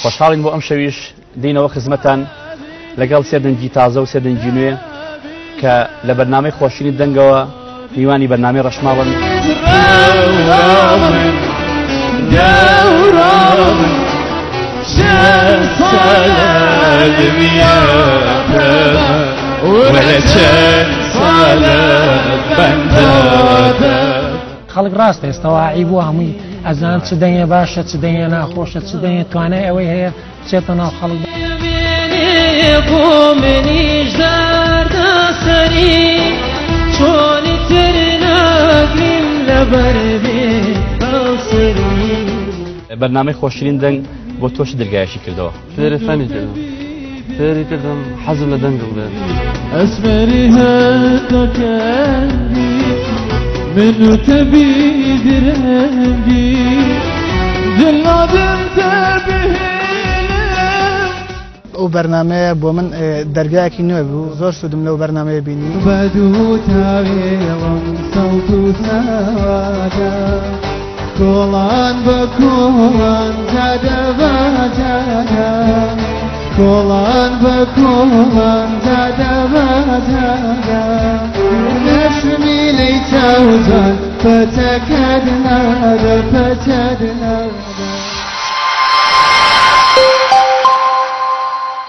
خۆشحاڵین بۆ ئەم شەویش دێینەوە خزمەتان لەگەڵ سێ دەنگی تازە و سێ دەنگی نوێ کە لە بەرنامەی خۆشترین دەنگەوە میوانی بەرنامەی ڕەشماڵن. خەڵک ڕاستە ئێستا واعی بووە، هەمووی ئەزان چ دەنگێ باشە چ دەنگێ ناخۆشە، چ دەنگێ توانای ئەوەی هەیە بچێتە ناو خەڵک. بۆ منیش دەردەسەری چۆنی تر ناگریم لەبەر بێ هاوسەری. بەرنامەی خۆشترین دەنگ بۆ تۆ چ دەرگایەکی کردەوە؟ فێری فەنی کردم، فێری کردم حەزم لە دەنگم بێت. ئەسمەری هەتەکەندی من و تەبی درەنگی دڵنادم تەبهێنم. ئەو بەرنمەیە بۆ من دەرگایەکی نوێ بوو، زۆر سوودم لەو بەرنمەیە بینی. بەدوو تاوێڵم سەوت و سەوادا، کۆڵان بە کۆڵان جادە بە جادە، کۆڵان بە کۆڵان جادە بە جادە، نەشمی لەی چاوجان پەچەکەت نادە پەچەت نادە.